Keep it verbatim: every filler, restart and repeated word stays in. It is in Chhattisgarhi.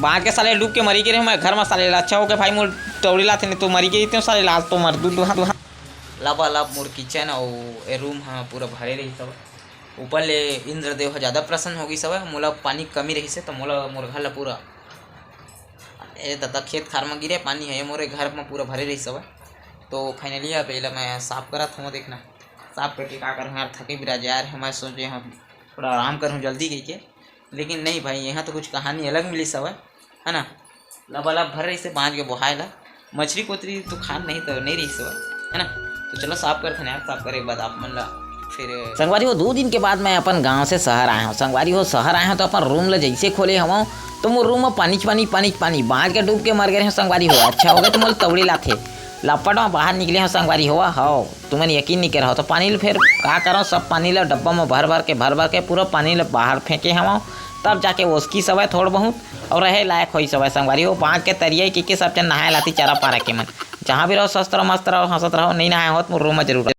बांच के साले डूब के मरी गे रहे मैं घर में साले ला। अच्छा हो गया भाई, मोर तौड़ी लाथे, नहीं तो मरी गे रहितेंव साले ला, आज तो मर दू दुहा दुहा। लबालब मोर किचन अउ ए रूम ह पूरा भरे रहिस हवय। ऊपर ले इंद्रदेव ह ज्यादा प्रसन्न हो गिस हवय, मोला पानी के कमी रहिस हे, त मोला मोर घर ला पूरा, ए ददा, खेत खार म गिरे पानी हे, मोरे घर म पूरा भरे रहिस हवय। तो finally अब एला मैं साफ करत हवं, देखना साफ करके का करहूं यार, थके बिराज यार, मैं सोचे हंव थोड़ा आराम करहूं जल्दी कहिके, लेकिन नहीं भाई, यहाँ तो कुछ कहानी अलग मिलिस हवय, है ना। लबालब भर रहिस हे बांच के बोहाय ला, मछरी कोतरी तो खान नहीं तो नहीं रहिस हवय, है ना। तो चलो साफ करथन यार, साफ करे के बाद आप मन ला फिर संगवारी हो, दो दिन के बाद मैं अपन गांव से शहर आए हंव। संगवारी हो, शहर आए हंव तो अपन रूम ला जैसे खोले हवं तो मोर रूम में पानी च पानी, पानी च पानी, बांच के डूब के मर गे रहेंव संगवारी हो। अच्छा हो गया तो मोला तौड़ी लाथे, लपट में बाहर निकले हंव संगवारी हो। हव, तुमन यकीन नहीं करे हो तो पानी ल फिर का करंव, सब पानी ल डब्बा में भर भर के, भर भर के पूरा पानी ल बाहर फेंके हवंव, तब जाके ओसकिस हवय थोड़ बहुत अउ रहे लायक होइस हवय संगवारी हो। बांच के तरिया के, के सब झन नहाए लाती चारा पारा के मन। जहां भी रहो स्वस्थ रहो, मस्त रहो, हंसत रहो, नहीं नहाए हो त मोर रूम में जरूर